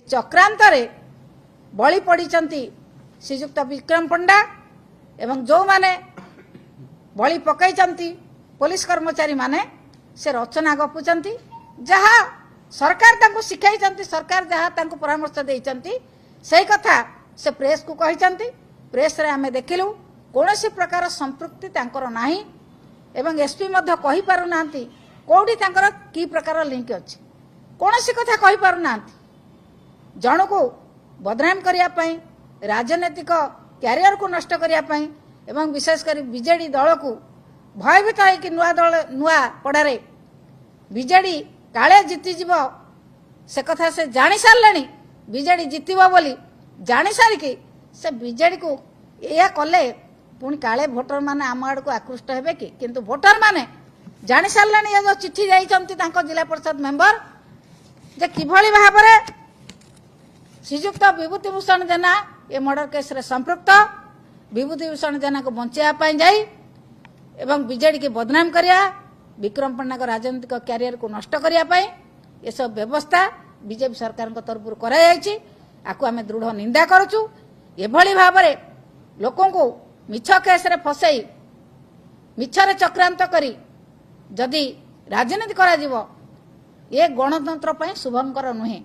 ଚକ୍ରାନ୍ତରେ ବଳି ପଡ଼ିଛନ୍ତି ଶ୍ରୀଯୁକ୍ତ ବିକ୍ରମ ପଣ୍ଡା ଏବଂ ଯେଉଁମାନେ ବଳି ପକାଇଛନ୍ତି ପୋଲିସ କର୍ମଚାରୀମାନେ, ସେ ରଚନା ଗପୁଛନ୍ତି। ଯାହା ସରକାର ତାଙ୍କୁ ଶିଖାଇଛନ୍ତି, ସରକାର ଯାହା ତାଙ୍କୁ ପରାମର୍ଶ ଦେଇଛନ୍ତି, ସେଇ କଥା ସେ ପ୍ରେସକୁ କହିଛନ୍ତି। ପ୍ରେସରେ ଆମେ ଦେଖିଲୁ କୌଣସି ପ୍ରକାର ସମ୍ପୃକ୍ତି ତାଙ୍କର ନାହିଁ ଏବଂ ଏସ୍ପି ମଧ୍ୟ କହିପାରୁନାହାନ୍ତି କେଉଁଠି ତାଙ୍କର କି ପ୍ରକାର ଲିଙ୍କ ଅଛି, କୌଣସି କଥା କହିପାରୁନାହାନ୍ତି। ଜଣକୁ ବଦନାମ କରିବା ପାଇଁ, ରାଜନୈତିକ କ୍ୟାରିୟରକୁ ନଷ୍ଟ କରିବା ପାଇଁ ଏବଂ ବିଶେଷ କରି ବିଜେଡି ଦଳକୁ ଭୟଭୀତ ହେଇକି ନୂଆ ଦଳ ନୂଆପଡ଼ାରେ ବିଜେଡି କାଳେ ଜିତିଯିବ ସେ କଥା ସେ ଜାଣି ସାରିଲେଣି। ବିଜେଡି ଜିତିବ ବୋଲି ଜାଣିସାରିକି ସେ ବିଜେଡିକୁ ଏଇଆ କଲେ, ପୁଣି କାଳେ ଭୋଟରମାନେ ଆମ ଆଡ଼କୁ ଆକୃଷ୍ଟ ହେବେ କି। କିନ୍ତୁ ଭୋଟରମାନେ ଜାଣିସାରିଲେଣି, ଏ ଯେଉଁ ଚିଠି ଯାଇଛନ୍ତି ତାଙ୍କ ଜିଲ୍ଲା ପରିଷଦ ମେମ୍ବର, ଯେ କିଭଳି ଭାବରେ ଶ୍ରୀଯୁକ୍ତ ବିଭୂତି ଭୂଷଣ ଜେନା ଏ ମର୍ଡର କେସ୍ରେ ସମ୍ପୃକ୍ତ। ବିଭୂତି ଭୂଷଣ ଜେନାକୁ ବଞ୍ଚାଇବା ପାଇଁ ଯାଇ ଏବଂ ବିଜେଡିକି ବଦନାମ କରିବା, ବିକ୍ରମ ପଣ୍ଡାଙ୍କ ରାଜନୈତିକ କ୍ୟାରିୟରକୁ ନଷ୍ଟ କରିବା ପାଇଁ ଏସବୁ ବ୍ୟବସ୍ଥା ବିଜେପି ସରକାରଙ୍କ ତରଫରୁ କରାଯାଇଛି। ଆକୁ ଆମେ ଦୃଢ଼ ନିନ୍ଦା କରୁଛୁ। ଏଭଳି ଭାବରେ ଲୋକଙ୍କୁ ମିଛ କେସ୍ରେ ଫସାଇ, ମିଛରେ ଚକ୍ରାନ୍ତ କରି ଯଦି ରାଜନୀତି କରାଯିବ, ଏ ଗଣତନ୍ତ୍ର ପାଇଁ ଶୁଭଙ୍କର ନୁହେଁ।